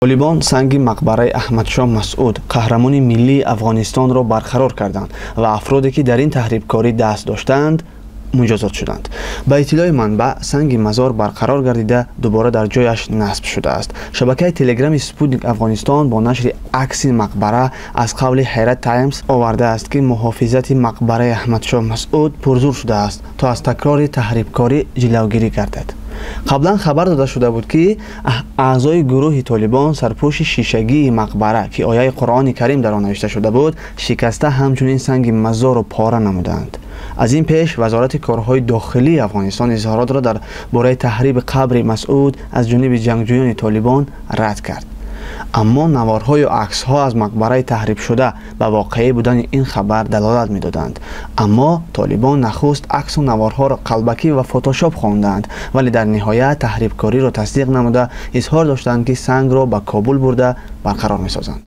Толибон санги мақбараи Аҳмадшоҳ Масъуд, қаҳрамони миллии Афғонистонро барқарор карданд ва афроде, ки дар ин таҳрибкорӣ даст доштаанд, муҷозот шуданд. Ба иттилои манбаъ, санги мазор барқарор гардида, дубора дар ҷояш насб шудааст. Шабакаи телеграми «Спутник Афғонистон» бо нашри акси мақбара аз қавли «Ҳерат Таймс» овардааст, ки муҳофизати мақбараи Аҳмадшоҳ Масъуд пурзур шудааст, то аз такрори таҳрибкорӣ ҷилавгирӣ гардад. Қаблан хабар дода шуда буд, ки аъзои гурӯҳи Толибон сарпӯши шишагии мақбара, ки ояи Қуръони Карим дар он навишта шуда буд, шикаста, ҳамчунин санги мазорро пора намуданд. Аз ин пеш Вазорати корҳои дохилии Афғонистон изҳоротро дар бораи таҳриби қабри Масъуд аз ҷониби ҷангҷӯёни Толибон рад кард, аммо наворҳою аксҳо аз мақбараи таҳрибшуда ба воқеӣ будани ин хабар далолат медоданд. Аммо Толибон нахуст аксу наворҳоро қалбакӣ ва фотошоп хонданд, вале дар ниҳоят таҳрибкориро тасдиқ намуда, изҳор доштанд, ки сангро ба Кобул бурда барқарор месозанд.